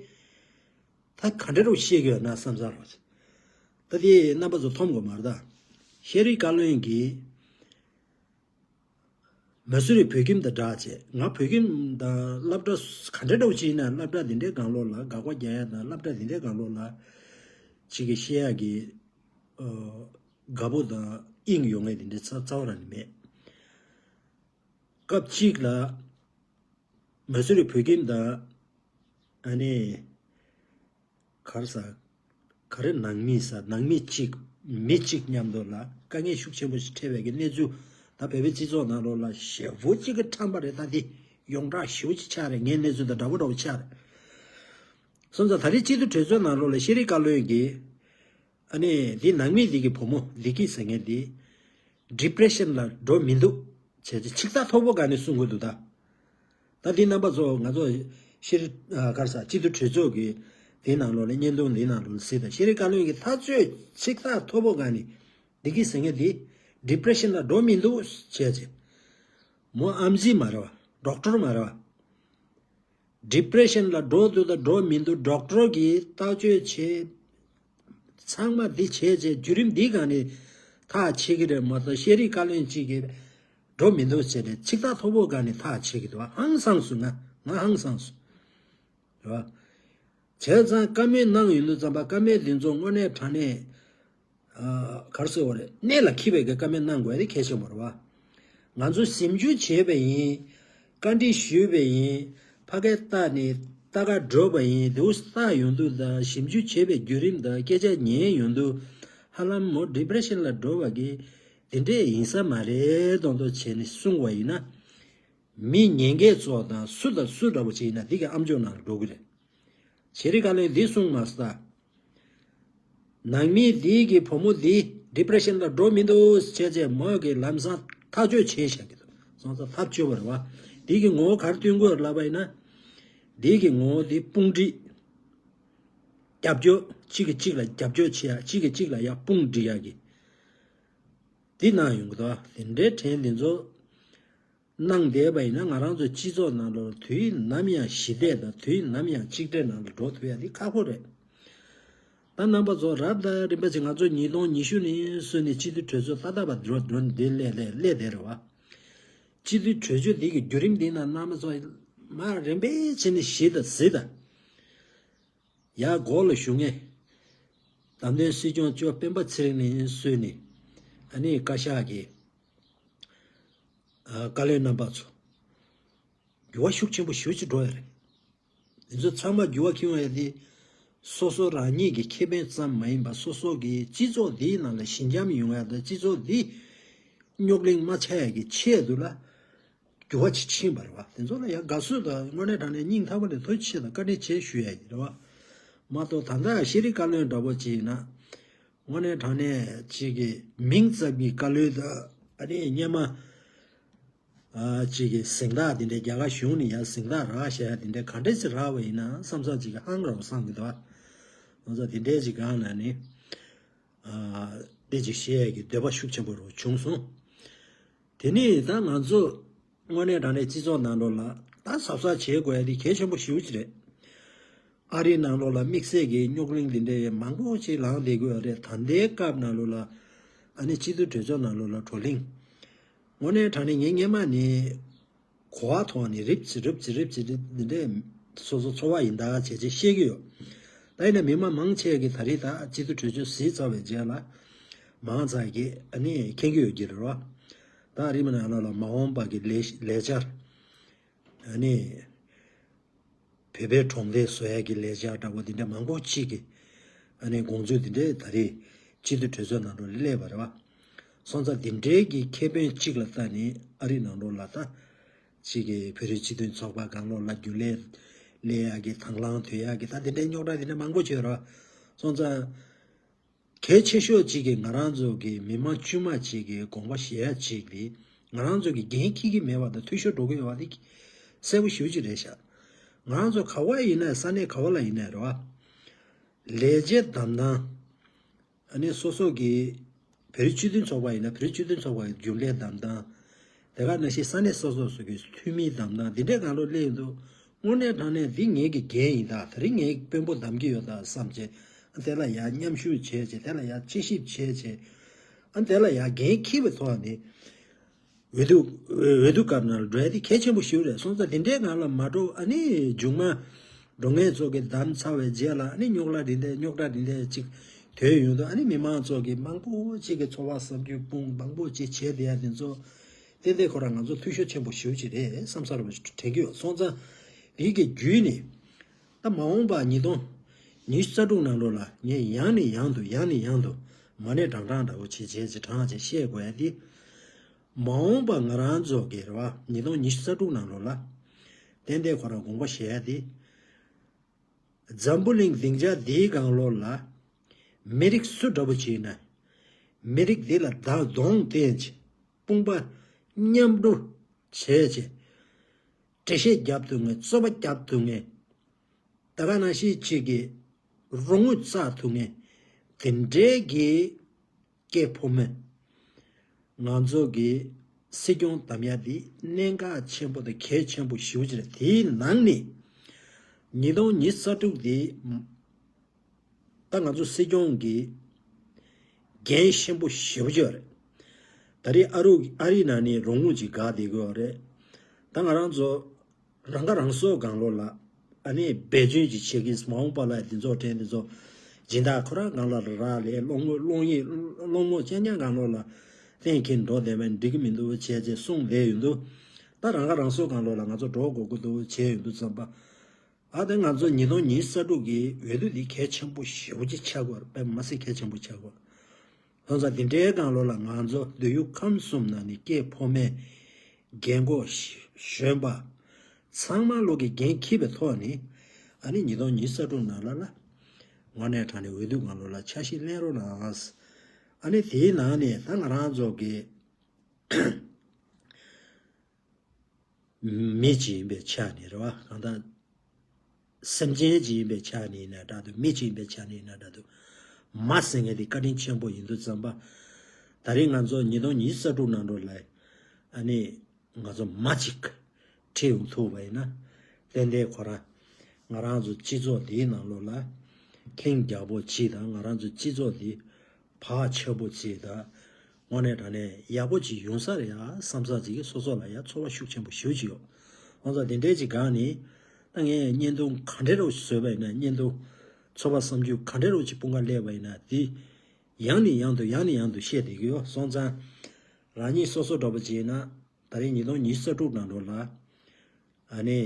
ད་ག་འདྲ་རུ་བཤད་ཀྱི་ཡོད་ན་བསམ་ཚར་བ། ད་དེ་རྣམ་པ་ཚོ་མཐོང་དགོས་མ་རེད་ད། ཤེས་རིག་བཀའ་བློན་གྱིས་མ་སུ་རི་བོད་ཁྱིམ་དང་སྦྲགས་བྱས། ང་བོད་ཁྱིམ་དང་སློབ་གྲྭ་ག་འདྲ་འདྲ་བོ་ཅིག་ཡིན་ན་སློབ་གྲྭ་འདི་འདྲའི་སྒང་ལོགས་ལ་དགག་པ་རྒྱག་ཡ་དང་སློབ་གྲྭ་འདི་འདྲའི་སྒང་ལོགས་ལ་ཅིག་གི་བཤད་ཡ་གི་ཨ་དགའ་པོ་དང་དབྱིངས་ཡོད་མཁན་དེ་འདྲ་རྩ་རྩ་བ་རང་ནས་མེད། སྐབས་གཅིག་ལ་མ་སུ་རི་བོད་ཁྱིམ་དང་ཨ་ནི་ག་རེ་ཟ། ག་རེ་ནང་མི་ཟ། ནང་མི་གཅིག་མི་གཅིག་མཉམ་དུ་ལ་དཀའ་ངལ་ཤུགས་ཆེན་པོ་ཞིག་འཕྲད་པའི་གི་གནས་ཚུལ་ད་བོད་པའི་སྤྱི་ཚོགས་ནང་ལོགས་ལ་ཞེ་པོ་ཅིག་གི་ཁྲམ་པ་རེད། ད་དེ་ཡོངས་གྲགས་ཞེ་པོ་ཅིག་ཆགས་རེད། ངའི་གནས་ཚུལ་དང་འདྲ་པོ་འདྲ་པོ་ཆགས་རེད། སོང་ཙང་ད་རེས་སྤྱི་འཐུས་གྲོས་ཚོགས་ནང་ལོགས་ལ་ཤེས་རིག་བཀའ་བློན་གྱིས་ཨ་ནི་འདི་ནང་མི་འདི་གི་བུ་མོ་ལི་ཀི་ཟེར་མཁན་འདི་ཌི་པི་རེ་ཤན་ལ་འགྲོ་མི་འདུག་བྱས་ཏེ་ཆིག་ཐག་མཐོ་པོ་སྒང་ནས་གསུང་གི་འདུག་ད། ད་འདི་རྣམ་པ་ཚོ་ང་ཚོ་ཤེས་རིག་ཨ་ག་རེ་ཟ། སྤྱི་འཐུས་གྲོས་ཚོགས་ཀྱི་འདི་ནང་ལོགས་ལ་བརྙན་ཐུང་འདི་ནང་ལོགས་ལ་གཟིགས་དང་། ཤེས་རིག་བཀའ་བློན་གྱིས་ཐག་གཅོད་ཆིག་ཐག་མཐོ་པོ་སྒང་ནས་ལི་ཀི་ཟེར་མཁན་འདི་ཌི་པི་རེ་ཤན་ལ་འགྲོ་མི་འདུག་བྱས་ཏེ། མོ་ཨམ་ཆི་མ་རེད་བ། ཌོག་ཊར་མ་རེད་བ། ཌི་པི་རེ་ཤན་ལ་འགྲོ་འདུག་དང་འགྲོ་མི་འདུག་ཌོག་ཊར་གྱིས་བརྟག་དཔྱད་བྱས། ཚང་མ་འདི་བྱས་བྱས་བརྒྱུད་རིམ་འདི་སྒང་ནས་ཐག་ཆད་ཀྱི་རེད་མ་གཏོགས་ཤེས་རིག་བཀའ་བློན་གཅིག་གིས་འགྲོ་མི་འདུག་ཟེར་ནས་ཆིག་ཐག་མཐོ་པོ་སྒང་ནས་ཐག་ཆད་ཀྱི་འདུག་ཧང་སངས་སོང་། ང་ང་ཧང་སངས་སོང་། རེད་བ། བྱས་ཙང་བཀའ་མོལ་གནང་ཡོང་དུས་ཙམ་པ་བཀའ་མོལ་འདི་ཚོ་དངོས་གནས་དྲང་གནས། ཨ་ག་རེ་ཟེར་བ་རེད། གནད་ལ་འཁེལ་བའི་གི་བཀའ་མོལ་གནང་དགོས་དེ་གལ་ཆེན་པོ་རེད་བ། ང་ཚོས་ཞིབ་འཇུག་བྱས་པ་ཡིན། བཀའ་འདྲི་ཞུས་པ་ཡིན། ཕ་གིར་ལྟ་ནས་ལྟ་ག་འགྲོ་བ་ཡིན། དེ་ལྟ་ཡོང་དུས་དང་ཞིབ་འཇུག་བྱས་པའི་བརྒྱུད་རིམ་དང་སྐད་ཆ་ཉན་ཡོང་དུས་ཧ་ལམ་མོ་ཌི་པི་རེ་ཤན་ལ་འགྲོ་བ་གི་དེ་འདྲས་ཡིན་ས་མ་རེད་མདོག་མདོག་བྱས་ནས་གསུངས་པ་ཡིན་ན། མི་ཉན་མཁན་ཚོ་དང་སུ་དང་སུ་འདྲ་པོ་ཅིག་ཡིན་ན་འདི་གི་ཨམ་ཅོག་ནང་ལ་འགྲོ་གི་རེད། ཤེས་རིག་བཀའ་བློན་འདི་གསུངས་མ་ས། ནང་མི་འདི་གི་བུ་མོ་འདི་ཌི་པི་རེ་ཤན་ལ་འགྲོ་མི་འདུག་བྱས་བྱས་མོ་གི་ལམ་སང་ཐག་གཅོད་བྱས་བཞག་གི་འདུག་སོང་ཙང་ཐག་གཅོད་པ་རེད་བ། འདི་གི་ངོ་བོ་ག་རེ་སྟོན་དགོས་ལབ་པ་ཡིན་ན། འདི་གི་ངོ་བོ་འདི་དཔུང་སྒྲིག་རྒྱབ་སྐྱོར། གཅིག་གིས་གཅིག་ལ་རྒྱབ་སྐྱོར་བྱེད་ཡ། གཅིག་གིས་གཅིག་ལ་ཡ་དཔུང་སྒྲིག་ཡ་གི་འདི་གནང་ཡོང་གི་འདུག་དེ་འདྲའི་ཕྲན་འདི་ཚོ་གནང་བསྡད་པ་ཡིན་ན་ང་རང་ཚོའི་སྤྱི་ཚོགས་ནང་ལ་དུས་ནམ་ཡང་ཞི་བདེ་དང་དུས་ནམ་ཡང་གཅིག་སྒྲིལ་ནང་ལ་འགྲོ་ཐུབ་ཡ་དེ་ཁག་པོ་རེད། ད་རྣམ་པ་ཚོ་རབ་དང་རིམ་པ་ཅིག་ང་ཚོ་ཉིས་སྟོང་ཉི་ཤུ་ནས་བཟུང་ནས་སྤྱི་འཐུས་གྲོས་ཚོགས་ཏག་ཏག་པ་འགྲོ་འགྲོ་འདི་སླེབས་སླེབས་སླེབས་བསྡད་རེད་བ། སྤྱི་འཐུས་གྲོས་ཆོད་འདི་གི་བརྒྱུད་རིམ་འདི་ན་རྣམ་པ་ཚོ་མ་རིམ་པས་བྱས་ནས་ཞི་དང་གཟི་དང་། ཡར་འགོ་ལ་བཞུགས་མཁན། བདམས་ཐོན་སྲིད་སྐྱོང་གཙོས་སྤེན་པ་ཚེ་རིང་ནས་བཟུང་ནས་ཨ་ནི་བཀའ་ཤག་གི་ཨ་བཀའ་བློན་རྣམ་པ་ཚོ་འགྱུར་བ་ཤུགས་ཆེན་པོ་ཞེ་པོ་ཅིག་འགྲོ་ཡ་རེད། འདི་ཚོ་ཚང་མ་འགྱུར་བ་ཁྱོང་ཡ་དེ་སོ་སོ་རང་ཉིད་ཀྱི་ཁེ་ཕན་ཙམ་མ་ཡིན་པར་སོ་སོ་གི་སྤྱི་ཚོགས་འདིའི་ནང་ལ་ཞི་འཇམ་ཡོང་ཡ་དང་སྤྱི་ཚོགས་འདི་རྙོག་གླེང་མ་ཆགས་ཡ་གི་ཆེད་དུ་ལ། འགྱུར་བ་ཅིག་ཕྱིན་པ་རེད་བ། དེ་ཚོ་ལ་ཡང་དགའ་བསུ་དང་དངོས་གནས་དྲང་གནས་སྙིང་ཐག་པ་ནས་ཐུགས་རྗེ་ཆེ་དང་བཀའ་དྲིན་ཆེ་ཞུ་ཡ་ཡིན་རེད་བ། མ་གཏོགས་ད་ལྟ་ཤེས་རིག་བཀའ་བློན་འདྲ་པོ་ཅིག་ཡིན་ན། དངོས་གནས་དྲང་གནས་ཅིག་གི་མིང་ཙམ་གྱི་བཀའ་བློན་དང་ཨ་ནི་སྔོན་མ་ཨ་ཅིག་གི་གཟེངས་རྟགས་དེ་འདྲའི་རྒྱ་གར་གཞུང་ནས་ཡང་གཟེངས་རྟགས་རག་བཞག་ཡ་དེ་འདྲའི་ག་འདྲས་ཅིག་རག་པ་ཡིན་ན་བསམ་བསམ་ཅིག་གི་ཧང་རང་བསམ་གི་འདུག་བ། ང་ཚོ་དེ་འདྲས་ཅིག་སྒང་ལ་ནི་ཨ་དེ་ཅིག་བཤད་ཡ་གི་འདོད་པ་ཤུགས་ཆེན་པོ་རུ་བྱུང་སོང་། དེ་ནས་ད་ང་ཚོ་དངོས་གནས་དྲང་གནས་སྤྱི་ཚོགས་ནང་ལོགས་ལ་ད་གཟབ་གཟབ་བྱེད་དགོས་ཡ་དེ་གལ་ཆེན་པོ་ཞེ་པོ་ཅིག་རེད། ཨ་རིའི་ནང་ལོགས་ལ་དམིགས་བསལ་གྱི་རྙོག་གླེང་འདི་འདྲའི་མང་པོ་ཅིག་ལངས་བསྡད་དགོས་ཡ་རེད། ད་ལྟའི་སྐབས་ནང་ལོགས་ལ་ཨ་ནི་སྤྱི་འཐུས་གྲོས་ཚོགས་ནང་ལོགས་ལ་བགྲོ་གླེང་། དངོས་གནས་དྲང་གནས་ངས་སྔོན་མ་ནས་གོ་བ་ཐོག་ནས་རིབ་ཙམ་རིབ་ཙམ་རིབ་ཙམ་རིབ་འདི་འདྲའི་སོ་སོ་ཚོར་བ་ཡིན་ད་བྱས་བྱས་བཤད་ཀྱི་ཡོད། ད་ཡིན་ན་མི་མང་མང་ཆེ་གིས་ད་རེས་ད་སྤྱི་འཐུས་གྲོས་ཆོད་གཟིགས་ཚར་བའི་རྗེས་ལ་མང་ཙམ་གྱིས་ཨ་ནི་མཁྱེན་གྱི་ཡོད་ཀྱི་རེད་བ། ད་རིམ་ནང་ལོགས་ལ་མ་འོངས་པ་གི་ལས་ལས་འཆར་ཨ་ནི་ བོད་པའི་གྲོང་སྡེ་བཟོ་ཡག་གི་ལས་འཆར་འདྲ་བོ་འདི་འདྲ་མང་པོ་ཅིག་གི་ཨ་ནི་དགོངས་ཚུལ་འདི་འདྲ་ད་རེས་སྤྱི་འཐུས་གྲོས་ཚོགས་ནང་དུ་སླེབས་པ་རེད་བ། སོང་ཙང་འདི་འདྲའི་གི་ཁེ་ཕན་གཅིག་ལ་ལྟ་ནས་ཨ་རི་ནང་ལོགས་ལ་ད་ཅིག་གི་བོད་རིགས་སྤྱི་མཐུན་ཚོགས་པ་སྒང་ལོགས་ལ་རྒྱུན་ལས་ལས་ཡག་གི་དང་བླངས་དོད་ཡག་གི་ད་འདི་འདྲའི་རྙོག་དྲ་འདི་འདྲ་མང་པོ་བྱས་རེད་བ། སོང་ཙང་གལ་ཆེ་ཤོས་གཅིག་གི་ང་རང་ཚོ་གི་མི་མང་དཀྱུས་མ་གཅིག་གི་དགོངས་པ་བཞེས་ཡ་གཅིག་དེ་ང་རང་ཚོ་གི་འགན་འཁྱེར་གྱི་མེད་པ་དང་འཐུས་ཤོར་འགྲོ་གི་ཡོད་པ་དེ་གསལ་པོ་ཞེ་པོ་ཅིག་རེད་ཤག་ང་རང་ཚོ་ག་བ་ཡིན་ན་ས་གནས་ག་བ་ལ་ཡིན་ན་རེད་བ། ལས་བྱེད་བདམས་སྟངས། ཨ་ནི་སོ་སོ་གི་བོད་རིགས་སྤྱི་མཐུན་ཚོགས་པ་ཡིན་ན་བོད་རིགས་སྤྱི་མཐུན་ཚོགས་པ་ཡི་རྒྱུན་ལས་བདམས་སྟངས། དེ་ག་ནང་བཞིན་ས་གནས་སོ་སོ་སོ་གི་འཐུས་མི་བདམས་སྟངས་འདི་འདྲའི་སྒང་ལོགས་སླེབས་ཡོང་དུས་དངོས་གནས་དྲང་གནས་འདི་ངེད་ཀྱི་འགན་ཡིན་ད། དེ་རིང་ངས་དཔོན་པོ་བདམས་ཀྱི་ཡོད་ད་བསམ་བྱས་ཨ་དེ་ལ་ཡར་མཉམ་ཞུགས་བྱས་བྱས་དེ་ལ་ཡར་དཔྱད་ཞིབ་བྱས་བྱས་ཨ་དེ་ལ་ཡར་འགན་འཁྱེར་བའི་ཐོག་ནས། འོས་བསྡུ་འོས་བསྡུ་སྐབས་ནང་ལ་འགྲོ་ཡ་དེ་གལ་ཆེན་པོ་ཞིག་རེད། སོང་ཙང་དེ་འདྲའི་ངང་ལ་མ་འགྲོ་ཨ་ནི་མཇུག་མ་འགྲོ་མཁན་ཚོ་གི་བདམས་ཚར་བའི་རྗེས་ལ་ཨ་ནི་རྙོག་གླ་འདི་འདྲ་རྙོག་དྲ་འདི་འདྲ་ཅིག་དོད་ཡོང་དུས་ཨ་ནི་མི་མང་ཚོ་གི་མང་པོ་ཅིག་གི་ཚོར་བ་བསམ་རྒྱུ་སྤུངས་མང་པོ་ཅིག་བྱས་བསྡད་ཡ་དེ་ཚོ་ཏན་ཏན་ཁོ་རང་ང་ཚོ་འཐུས་ཤོར་ཆེན་པོ་ཞེ་པོ་ཅིག་རེད་བསམ་ས་རེད་དྲན་གྱི་ཡོད། སོང་ཙང་འདི་གི་བརྒྱུད་ནས་ད་མ་འོངས་པ་ཉིས་སྟོང་ཉི་ཤུ་རྩ་དྲུག་ནང་ལོགས་ལ་ངས་ཡང་ནས་ཡང་དུ་ཡང་ནས་ཡང་དུ་མ་ཎི་བགྲང་བགྲང་འདྲ་བོ་བྱེད་བྱེད་ཅེས་བགྲང་བྱེད་བཤད་དགོས་ཡ་དེ། མ་འོངས་པ་ང་རང་ཚོ་གི་རེད་བ། ཉིས་སྟོང་ཉི་ཤུ་རྩ་དྲུག་ནང་ལོགས་ལ། ཏན་ཏན་ཁོ་རང་དགོངས་པ་བཞེས་ཡ་དེ། འཛམ་བུ་གླིང་སྡིངས་ཆ་འདིའི་སྒང་ལོགས་ལ། མི་རིགས་སུ་འདྲ་བོ་ཅིག་ཡིན་ན། མི་རིགས་འདི་ལ་བདག་གདོང་བསྟན་ཅིང་དཔུང་པ་མཉམ་རུབ་བྱས་ཅིང་། འགྲེལ་བཤད་རྒྱབ་ཐུབ་མཁན་རྩོད་པ་རྒྱབ་ཐུབ་མཁན། ད་ག་ནང་བཞིན་ཅིག་གི་རོགས་དངུལ་བཙག་ཐུབ་མཁན་དེ་འདྲའི་གི་སྐྱེས་ཕོ་མོ། ང་ཚོ་གི་སྲིད་སྐྱོང་བདམས་ཡ་འདི་གནད་འགག་ཆེན་པོ་དང་གལ་ཆེན་པོ་ཞེ་པོ་ཅིག་རེད། དེའི་ནང་ནས་ཉིས་སྟོང་ཉི་ཤུ་རྩ་དྲུག་འདི་ད་ང་ཚོ་སྲིད་སྐྱོང་གི་འགན་ཆེན་པོ་ཞེ་པོ་ཅིག་རེད། ད་རེས་ཨ་རུ་ཨ་རིའི་ནང་ནས་རོགས་དངུལ་ཅིག་བཀག་བསྡད་ཀྱི་ཡོད་རེད། ད་ང་རང་ཚོ་རང་ཁ་རང་གསོ་སྒང་ལོགས་ལ་ཨ་ནི་འབད་བརྩོན་ཅིག་བྱེད་ཀྱི་མ་འོངས་པ་ལ་འདི་ཚོ་དྲན་འདི་ཚོ་སྦྱིན་བདག་ཁོ་རང་སྒང་ལ་རག་ལས་སློང་མོ་སློང་ཡིག་སློང་མོ་རྐྱང་རྐྱང་སྒང་ལོགས་ལ་གཏན་འཁེལ་འགྲོ་བསྡད་པ་འགྲིག་གི་མི་འདུག་བྱས་རྗེས་གསུངས་བསྡད་ཡོད་འདུག་ད་རང་ཁ་རང་གསོ་སྒང་ལོགས་ལ་ང་ཚོ་འགྲོ་དགོས་ཀྱི་འདུག་བྱས་ཡོད་འདུག་བསམ་པ། ཨ་ད་ང་ཚོ་ཉིས་སྟོང་ཉི་ཤུ་རྩ་དྲུག་གི་འོས་བསྡུ་འདི་གལ་ཆེན་པོ་ཞེ་པོ་ཅིག་ཆགས་ཀྱི་ཡོད་རེད། དཔེ་མ་སྲིད་གལ་ཆེན་པོ་ཆགས་ཀྱི་ཡོད། སོང་ཙང་འདི་འདྲའི་སྒང་ལོགས་ལ་ང་ཚོ་མདོ་དབུས་ཁམས་གསུམ་ནང་ནས་སྐྱེས་ཕོ་མོ་རྒན་གོག་གཞོན་པ་ཚང་མ་ལོག་གི་འགན་འཁྱེར་བའི་ཐོག་ནས་ཨ་ནི་ཉིས་སྟོང་ཉི་ཤུ་རྩ་དྲུག་ནང་ལ་ལ་དངོས་གནས་དྲང་གནས་འོས་བསྡུ་སྒང་ལོགས་ལ་ཆ་ཤས་ལེན་རོགས་གནང་། ཨ་ནི་དེའི་ནང་ནས་ད་ང་རང་ཚོ་གི་མི་གཅིག་ཡིན་པའི་ཆ་ནས་རེད་བ། གང་ལྟར་སེམས་ཅན་གཅིག་ཡིན་པའི་ཆ་ནས་ཡིན་ན་འདྲ་འདུག་མི་གཅིག་ཡིན་པའི་ཆ་ནས་ཡིན་ན་འདྲ་འདུག་མ་ཟེར་མཁན་དེ་བཀའ་དྲིན་ཆེན་པོ་ཡིན་དུས་ཙམ་པ། ད་རིང་ང་ཚོ་ཉིས་སྟོང་ཉི་ཤུ་རྩ་དྲུག་ནང་ལོགས་ལ་ཨ་ནི་ང་ཚོ་མ་གཅིག་ཁྲིད་ཡོང་ཐུབ་པ་ཡིན་ན། ཏན་ཏན་ཁོ་རང་ང་རང་ཚོ་སྤྱི་ཚོགས་འདིའི་ནང་ལོགས་ལ་ལྷིང་རྒྱས་པོ་གཅིག་དང་ང་རང་ཚོ་སྤྱི་ཚོགས་འདི་བག་ཆགས་པོ་གཅིག་དང་། དངོས་གནས་དྲང་གནས་ཡག་པོ་ཅིག་ཡོང་ས་རེད་ཡ་བསམ་ས་ཅིག་གིས་སོ་སོ་ལ་ཡ་ཚོར་བ་ཤུགས་ཆེན་པོ་ཞེ་པོ་ཅིག་ཡོད། ཁོང་ཚོ་དེ་འདྲའི་ཅིག་སྒང་ནས་ད་ངས་བརྙན་ཐུང་ག་འདྲ་རུ་བཟོས་པ་ཡིན་ན། བརྙན་ཐུང་ཚོར་བ་བསམ་རྒྱུ་ག་འདྲ་རུ་ཅིག་དཔུང་ཁ་སླེབས་པ་ཡིན་ན། དེ་ཡང་ནས་ཡང་དུ་ཡང་ནས་ཡང་དུ་བཤད་བསྡད་ཀྱི་ཡོད། སོང་ཙང་རང་ཉིད་སོ་སོ་འདྲ་པོ་ཅིག་ཡིན་ན། ད་རེས་ཉིས་སྟོང་ཉི་ཤུ་རྩ་དྲུག་ནང་ལོགས་ལ་ཨ་ནི།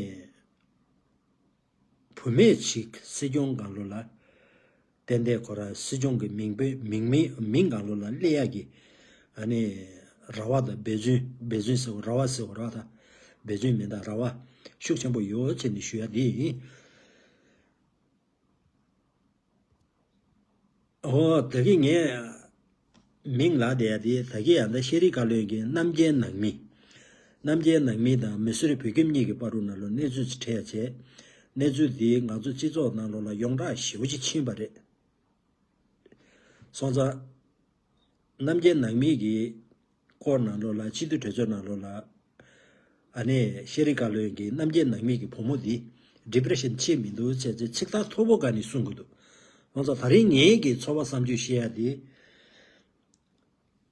བུད་མེད་ཅིག་སྲིད་སྐྱོང་སྒང་ལོགས་ལ། ཏན་ཏན་ཁོ་རང་སྲིད་སྐྱོང་གི་མིང་དཔེ་མིང་མིང་མིང་སྒང་ལོགས་ལ་སླེབས་ཡག་གི་ཨ་ནི་རེ་བ་དང་འབད་བརྩོན། འབད་བརྩོན་ཟེར་བ་རེ་བ་ཟེར་བ་རེ་བ་དང་འབད་བརྩོན་མིན་ད་རེ་བ་ཤུགས་ཆེན་པོ་ཡོད་ཅེས་ནས་ཞུ་ཡ་འདི་ཡིན། ཨོ་ད་གི་ངས་མིང་ལབ་བསྡད་ཡ་དེ་ད་གི་ཡང་ད་ཤེས་རིག་བཀའ་བློན་གྱི་རྣམ་རྒྱལ་ནང་མི། རྣམ་རྒྱལ་ནང་མི་དང་མི་སེར་བོད་ཁྱིམ་གཉིས་ཀྱི་བར་དུ་ནང་ལོགས་གནས་ཚུལ་ཅིག་འཕྲད་བྱས། གནས་ཚུལ་དེ་ང་ཚོ་སྤྱི་ཚོགས་ནང་ལོགས་ལ་ཡོངས་གྲགས་ཞེ་པོ་ཅིག་ཕྱིན་པ་རེད། སོང་ཙང་། རྣམ་རྒྱལ་ནང་མི་གི་སྐོར་ནང་ལོགས་ལ་སྤྱི་འཐུས་གྲོས་ཚོགས་ནང་ལོགས་ལ། ཨ་ནི་ཤེས་རིག་བཀའ་བློན་གྱི་རྣམ་རྒྱལ་ནང་མི་གི་བུ་མོ་འདི་depression་ཆེ་མི་འདུག་ཅེས་ཚིག་ཐག་མཐོ་པོ་ག་ནས་གསུང་གི་འདུག་ཁོང་ཚོ་ད་རིང་ངེད་ཀྱི་ཚོར་བ་བསམ་ཚུལ་བཤད་ཡ་དེ།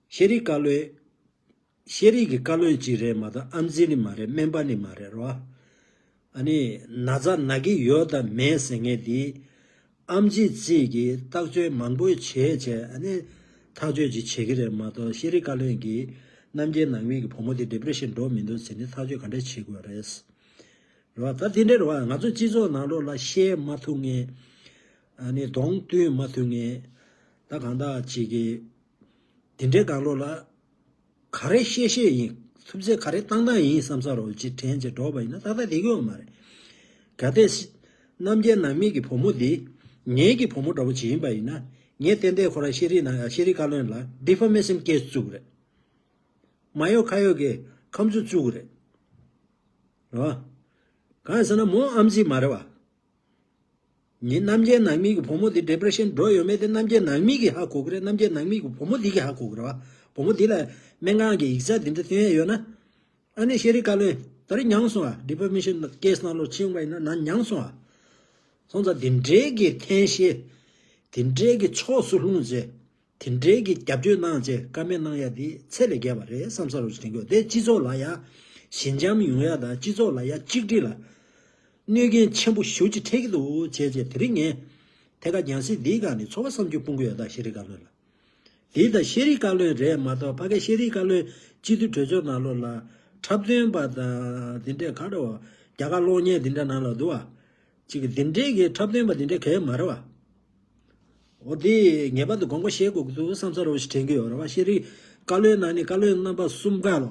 ཤེས་རིག་བཀའ་བློན། ཤེས་རིག་གི་བཀའ་བློན་གཅིག་རེད་མ་གཏོགས་ཨེམ་ཆི་ནི་མ་རེད། སྨན་པ་ནི་མ་རེད་རོ། ཨ་ནི་ན་ཚ་ན་གི་ཡོད་དང་མེད་ཟེར་མཁན་དེ། ཨེམ་ཆི་གཅིག་གིས་བརྟག་དཔྱད་མང་པོ་བྱས་བྱས་ཨ་ནི་ཐག་གཅོད་ཅིག་བྱེད་ཀྱི་རེད་མ་གཏོགས་ཤེས་རིག་བཀའ་བློན་གྱིས་རྣམ་རྒྱལ་ནང་མི་གི་བུ་མོ་དེ་depression་འགྲོ་མི་འདུག་ཟེར་ནས་ཐག་གཅོད་ག་འདྲ་བྱེད་དགོས་རེད། རེད་བ། ད་དེ་འདྲ་རེད་བ། ང་ཚོ་སྤྱི་ཚོགས་ནང་ལོགས་ལ་བཤད་མ་ཐུབ་མཁན། ཨ་ནི་གདོང་སྟོན་མ་ཐུབ་མཁན། ད་གང་ལྟར་ཅིག་གི་དེ་འདྲའི་སྒང་ལོགས་ལ། ག་རེ་བཤད་བཤད་ཡིན། ཐུབ་ཚད་ག་རེ་བཏང་བཏང་ཡིན་བསམ་ས་རོགས་ཅིག་དྲན་བྱས་འགྲོ་བ་ཡིན་ན་ཏག་ཏག་བསྡད་ཀྱི་ཡོད་མ་རེད། གལ་ཏེ་སི་རྣམ་རྒྱལ་ནང་མི་གི་བུ་མོ་འདི་ངེད་ཀྱི་བུ་མོ་འདྲ་བོ་ཅིག་ཡིན་པ་ཡིན་ན། ངས་ཏན་ཏན་ཁོ་རང་ཤེས་རིག་ནང་ཤེས་རིག་བཀའ་བློན་ལ་ཌི་ཕོ་མེ་ཤན་ཀེ་སི་བཙུགས་རེད། མ་གཡོག་ཁ་གཡོག་གི་ཁ་མཆུ་བཙུགས་རེད། རེད་བ། གང་ཡིན་ཟེར་ན་མོ་ཨམ་ཆི་མ་རེད་བ། ངའི་རྣམ་རྒྱལ་ནང་མི་གི་བུ་མོ་དེ་ཌི་པི་རེ་ཤན་འགྲོ་ཡོད་མེད་དེ་རྣམ་རྒྱལ་ནང་མི་གིས་ཧ་གོ་གི་རེད། རྣམ་རྒྱལ་ནང་མི་གི་བུ་མོ་དེ་གིས་ཧ་གོ་གི་རེད་བ། བུ་མོ་དེ་ལ་སྨན་ཁང་གི་ཡིག་ཚད་དེ་འདྲ་སྟོན་ཡ་ཡོད་ན། ཨ་ནི་ཤེས་རིག་བཀའ་བློན་ད་རེས་མྱངས་སོང་ཨ། ཌི་ཕོ་མེ་ཤན་ཀེ་སི་ནང་ལོགས་ཕྱིན་པ་ཡིན་ན་ན་མྱངས་སོང་ཨ། སོང་ཙང་དེ་འདྲའི་གི་འཐེན་ཤེས། དེ་འདྲའི་གི་ཕྱོགས་སུ་ལྷུང་བྱས། དེ་འདྲའི་གི་རྒྱབ་སྐྱོར་གནང་བྱས་ཀ་མེད་གནང་ཡ་དེ་ཚད་ལས་བརྒལ་བ་རེད་བསམ་ས་རོགས་ཞིག་དྲན་གྱི་ཡོད། དེ་སྤྱི་ཚོགས་ལ་ཡ་ཞི་འཇམ་ཡོང་ཡ་དང་སྤྱི་ཚོགས་ལ་ཡ་གཅིག་སྒྲིལ་ལ་གནོད་སྐྱོན་ཆེན་པོ་ཞེ་པོ་ཅིག་འཕྲད་ཀྱི་འདུག་བྱས་བྱས་དེ་རིང་ངས་ཐད་ཀར་རྒྱང་སྲིང་འདིའི་སྒང་ནས་ཚོར་བ་བསམ་ཚུལ་སྤུངས་ཀྱི་ཡོད། ད་ཤེས་རིག་བཀའ་བློན་ལ། དེ་ད་ཤེས་རིག་བཀའ་བློན་རེད་མ་གཏོགས་ཕ་གི་ཤེས་རིག་བཀའ་བློན་སྤྱི་འཐུས་གྲོས་ཚོགས་ནང་ལོགས་ལ་འཁྲབ་སྟོན་པ་དང་དེ་འདྲས་ག་འདྲ་བ་རྒྱ་གར་གློག་བརྙན་དེ་འདྲ་ནང་ལ་འདུག་བ། ཅིག་གི་དེ་འདྲས་ཀྱི་འཁྲབ་སྟོན་པ་དེ་འདྲས་གལ་མ་རེད་བ། འོ་དེ་ངེས་པར་དུ་དགོངས་པ་བཞེས་དགོས་ཀྱི་འདུག་བསམ་ས་རོགས་ཞིག་དྲན་གྱི་ཡོད་རེད་བ། ཤེས་རིག་བཀའ་བློན་ནང་ནས་བཀའ་བློན་རྣམ་པ་གསུམ་ཀ་ལ་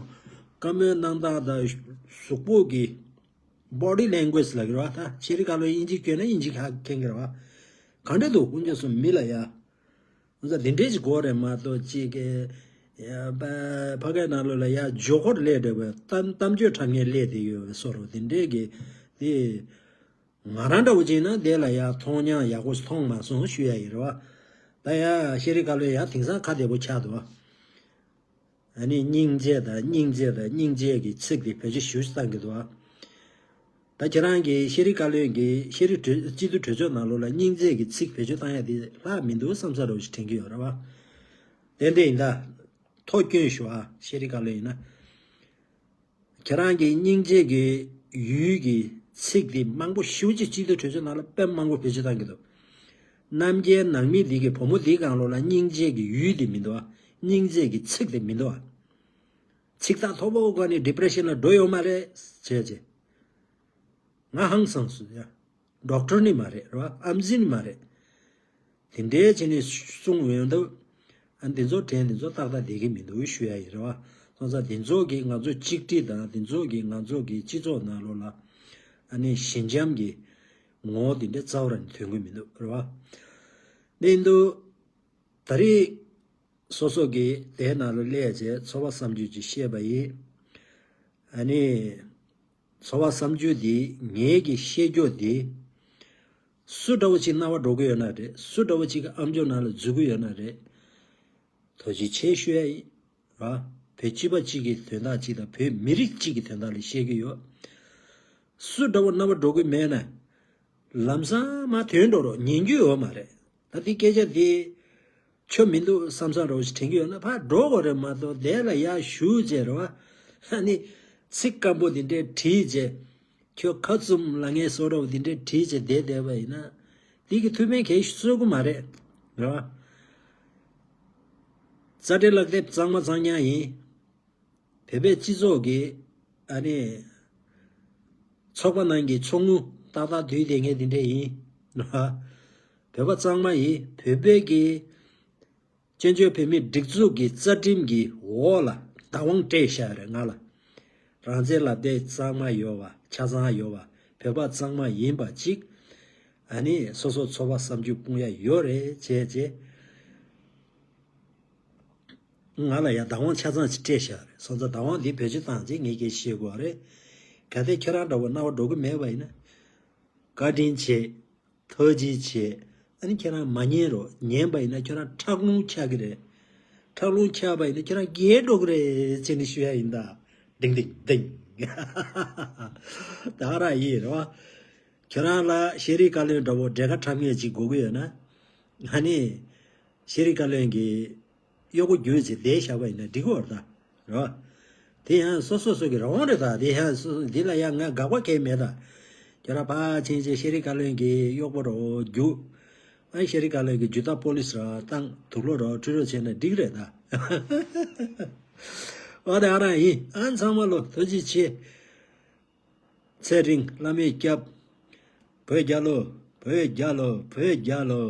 བཀའ་མོལ་གནང་སྟངས་དང་གཟུགས་པོ་གི་body language ལབ་ཀྱི་རེད་བ། ད་ཤེས་རིག་བཀའ་བློན་དབྱིན་ཇི་སྐྱོན་ན་དབྱིན་ཇི་ཧ་མཁན་གྱི་རེད་བ། གང་འདྲ་འདུག་དཀོན་མཆོག་གསུམ་མི་ལ་ཡ། འོ་ད་དེ་འདྲས་ཅིག་དགོས་རེད་མ་གཏོགས་ཅིག་གི་ཡ་ཕ་ཕ་གའི་ནང་ལོགས་ལ་ཡ་ཇོ་ཁོར་སླེབས་འདྲ་བའི་གཏམ་གཏམ་བརྗོད་འཁྲབ་མཁན་སླེབས་བསྡད་ཡོད་པའི་བཟོ་འདྲ་དེ་འདྲས་ཀྱི་དེ། ང་རང་འདྲ་བོ་བྱས་ན་དེ་ལ་ཡ་མཐོང་མྱངས་ཡག་པོ་ཞིག་མཐོང་མ་སོང་ཞུ་ཡ་ཡིན་རེད་བ། ད་ཡ་ཤེས་རིག་བཀའ་བློན་ཡ་དེང་སང་ཁ་བདེ་པོ་ཆགས་འདུག་བ། ཨ་ནི་སྙིང་རྗེ་དང་སྙིང་རྗེ་དང་སྙིང་རྗེ་གི་ཚིག་དེ་བེད་སྤྱོད་ཞེ་པོ་ཅིག་བཏང་གི་འདུག་བ། ད་ཁྱེད་རང་གི་ཤེས་རིག་བཀའ་བློན་གྱི་ཤེས་རིག་གྲོས་སྤྱི་འཐུས་གྲོས་ཚོགས་ནང་ལོགས་ལ་སྙིང་རྗེ་གི་ཚིག་བེད་སྤྱོད་བཏང་ཡ་དེ་ལྷག་མི་འདུག་བསམ་ས་འདྲ་བོ་ཞིག་དྲན་གྱི་ཡོད་རེད་བ། ཏན་ཏན་ཡིན་ད། ཐུགས་སྐྱོན་ཞུ་ཨ། ཤེས་རིག་བཀའ་བློན་ཡིན་ན། ཁྱེད་རང་གི་སྙིང་རྗེ་གི་ཡུལ་གྱི་ཚིག་དེ་མང་པོ་ཞེ་པོ་ཅིག་སྤྱི་འཐུས་གྲོས་ཚོགས་ནང་ལ་དཔེ་མང་པོ་བེད་སྤྱོད་བཏང་གི་འདུག་རྣམ་རྒྱལ་ནང་མི་འདི་གི་བུ་མོ་འདིའི་སྒང་ལོགས་ལ་སྙིང་རྗེ་གི་ཡུལ་དེ་མི་འདུག་ཨ། སྙིང་རྗེ་གི་ཚིག་དེ་མི་འདུག་ཨ། ཚིག་ཐག་མཐོ་པོ་སྒང་ནས་ཌི་པི་རེ་ཤན་ལ་འགྲོ་ཡོད་མ་རེད་བྱས་བྱས། ང་ཧང་སངས་སོང་ཡ། ཌོག་ཊར་ནི་མ་རེད་རེད་བ། ཨམ་ཆི་ནི་མ་རེད། དེ་འདྲའི་བྱས་ནས་གསུངས་ཡོང་དུས། ཨ་འདི་ཚོ་དྲན་འདི་ཚོ་ཏག་ཏག་བསྡད་ཀྱི་མི་འདུག་ཞུ་ཡ་ཡིན་རེད་བ། སོང་ཙང་འདི་ཚོ་གིས་ང་ཚོ་གཅིག་སྒྲིལ་དང་འདི་ཚོ་གིས་ང་ཚོ་གི་སྤྱི་ཚོགས་ནང་ལོགས་ལ་ཨ་ནི་ཞི་འཇམ་གྱི་ངོ་བོ་འདི་འདྲ་རྩ་བ་རང་ཐོན་གྱི་མི་འདུག་རེད་བ། དེ་ཡིན་དུས་ད་རེས་སོ་སོ་གི་དེའི་ནང་ལ་སླེབས་བྱས་ཚོར་བ་བསམ་ཚུལ་ཅིག་བཤད་པ་ཡིན། ཨ་ནི། ཚོར་བ་བསམ་ཚུལ་འདི་ངེད་ཀྱིས་བཤད་རྒྱུ་འདི། སུ་འདྲ་བོ་ཅིག་རྣ་བ་འགྲོ་གི་ཡོད་ན་རེད། སུ་འདྲ་བོ་ཅིག་གི་ཨམ་ཅོག་ནང་ལ་འཛུལ་གི་ཡོད་ན་རེད། ཐུགས་རྗེ་ཆེ་ཞུ་ཡ་ཡིན། ར། བོད་སྤྱི་པ་གཅིག་གི་དོན་དག་ཅིག་དང་བོད་མི་རིགས་གཅིག་གི་དོན་དག་ལ་བཤད་ཀྱི་ཡོད། སུ་འདྲ་བོ་རྣ་བ་འགྲོ་གི་མེད་ན། ལམ་སང་མར་ཐོན་འགྲོ་རོགས། ཉན་རྒྱུ་ཡོད་མ་རེད། ད་དེ་སྐད་ཆ་དེ་ཆོ་མི་འདུག་བསམ་བསམ་རོགས་ཞིག་དྲན་གྱི་ཡོད་ན་ཕར་འགྲོ་དགོས་རེད་མ་གཏོགས་དེ་ལ་ཡར་བཞུགས་བྱས་རེད་བ། ཨ་ནི་ཚིག་སྐམ་པོ་དེ་འདྲས་བྲིས་བྱས་ཁྱོད་ཁ་བཙུམ་ལ་ངའི་བཟོ་འདྲ་བོ་དེ་འདྲས་བྲིས་བྱས་བསྡད་བསྡད་པ་ཡིན་ན་དེ་གི་ཐུགས་ཕན་གལ་གསོས་ཀྱི་མ་རེད་རེད་བ། རྩ་འགྲེལ་ལག་དེབ་གཙང་མ་གཙང་རྐྱང་ཡིན། བོད་པའི་སྤྱི་ཚོགས་ཀྱི་ཨ་ནི་ཚོགས་པ་ནང་གི་ཚོགས་དངུལ་ཏག་ཏག་བསྡུས་བསྡད་མཁན་དེ་འདྲས་ཡིན། བོད་པ་གཙང་མ་ཡིན། བོད་པའི་གི་བཙན་བྱོལ་བོད་མིའི་སྒྲིག་འཛུགས་ཀྱི་རྩ་ཁྲིམས་ཀྱི་འོག་ལ་བདག་དབང་སྤྲད་བཞག་རེད་ང་ལ། རང་བཙན་ལབ་དེ་གཙང་མ་ཡོད་པ་ཆ་ཚང་ཡོད་པ་བོད་པ་གཙང་མ་ཡིན་པ་གཅིག་ཨ་ནི་སོ་སོ་ཚོར་བ་བསམ་ཚུལ་སྤུངས་ཡ་ཡོད་རེད་བྱས་བྱས། ང་ལ་ཡང་བདག་དབང་ཆ་ཚང་ཞིག་སྤྲད་བཞག་རེད། སོང་ཙང་བདག་དབང་འདི་བེད་སྤྱོད་བཏང་རྗེས་ངས་སྐད་ཆ་བཤད་དགོས་རེད། གལ་ཏེ་ཁྱེད་རང་འདྲ་བོ་རྣ་བ་འགྲོ་གི་མེད་པ་ཡིན་ན། བཀའ་དྲིན་ཆེ། ཐུགས་རྗེ་ཆེ། ཨ་ནི་ཁྱེད་རང་མ་ཉན་རོགས། ཉན་པ་ཡིན་ན་ཁྱེད་རང་ཁྲག་རླུང་ཆགས་ཀྱི་རེད། ཁྲག་རླུང་ཆགས་པ་ཡིན་ན་ཁྱེད་རང་རྒྱལ་འགྲོ་གི་རེད་ཅེས་ནི་ཞུ་ཡ་ཡིན་ད། ལྡིང་ལྡིང་ལྡིང་། ད་ར་ཡིན་རེད་བ། ཁྱོད་རང་ལ་ཤེས་རིག་བཀའ་བློན་འདྲ་བོ་འབྲས་ཁ་ཁྲབ་མཁན་ཅིག་དགོས་ཀྱི་ཡོད་ན། ཨ་ནི། ཤེས་རིག་བཀའ་བློན་གྱི་གཡོག་པོ་བརྒྱུད་ཅིག་བསྡད་བཞག་པ་ཡིན་ན་འགྲིག་གི་ཡོད་རེད་ད། རེད་བ། དེ་ཡང་སོ་སོ་སོ་གི་རང་དབང་རེད་ད། དེ་ཡང་སོ་སོ་འདི་ལ་ཡང་ང་དགག་པ་གང་ཡང་མེད་ད། ཁྱོད་རང་ཕར་ཕྱིན་ཅིག་ཤེས་རིག་བཀའ་བློན་གྱི་གཡོག་པོ་འདྲ་བོ་བརྒྱུད། ཨ་ཤེས་རིག་བཀའ་བློན་གྱི་རྒྱུ་དག་པོ་ལི་སི་ར་བཏང་དུག་ལོག་འདྲ་བོ་འཁྲུད་རོགས་བྱས་ན་འགྲིག་རེད་ད། འོ་དེ་ཨ་རང་ཡིན། ཨ་ཚང་མ་ལོ་ཐུགས་རྗེ་ཆེ། ཚེ་རིང་བླ་མའི་སྐྱབས། བོད་རྒྱལ་ལོ། བོད་རྒྱལ་ལོ། བོད་རྒྱལ་ལོ།